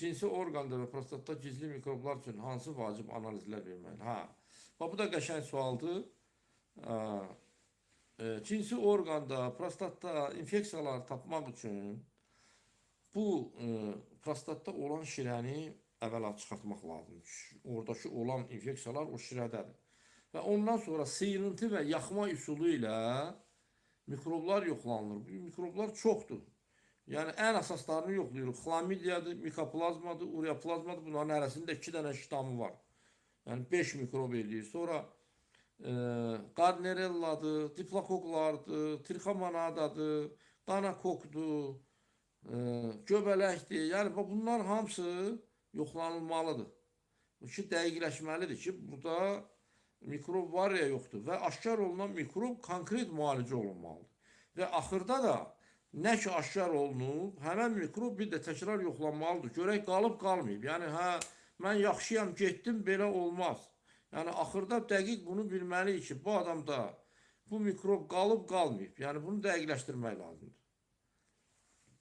Cinsi orqanda və prostatda gizli mikroblar üçün hansı vacib analizlər verməli? Hə. Bax, bu da qəşəng sualdır. Cinsi orqanda, prostatda infeksiyalar tapmaq üçün bu prostatda olan şirəni əvvəla çıxartmaq lazımdır. Oradakı olan infeksiyalar o şirədədir. Və ondan sonra sıyrıntı və yaxma üsulu ilə mikroblar yoxlanılır. Bu mikroblar çoxdur. Yəni ən əsaslarını yoxlayırıq. Xlamidiyadır, mikoplazmadır, ureaplazmadır. Bunların hərəsində 2 dənə ştamı var. Yəni 5 mikrob eləyir. Sonra Gardnerelladır, diplokoklardır, trixomonadadır, qanakokdur, göbələkdir. Yəni bunlar hamısı yoxlanılmalıdır. Bu ki dəqiqləşməlidir ki, burada mikrob var ya yoxdur və aşkar olunan mikrob konkret müalicə olunmalıdır. Və axırda da nə ki aşkar olunub, həmən mikrob bir də təkrar yoxlanmalıdır. Görək qalıb qalmayıb. Yəni hə, mən yaxşıyam, getdim, belə olmaz. Yəni axırda dəqiq bunu bilməliyik ki, bu adamda bu mikrob qalıb qalmayıb. Yəni bunu dəqiqləşdirmək lazımdır.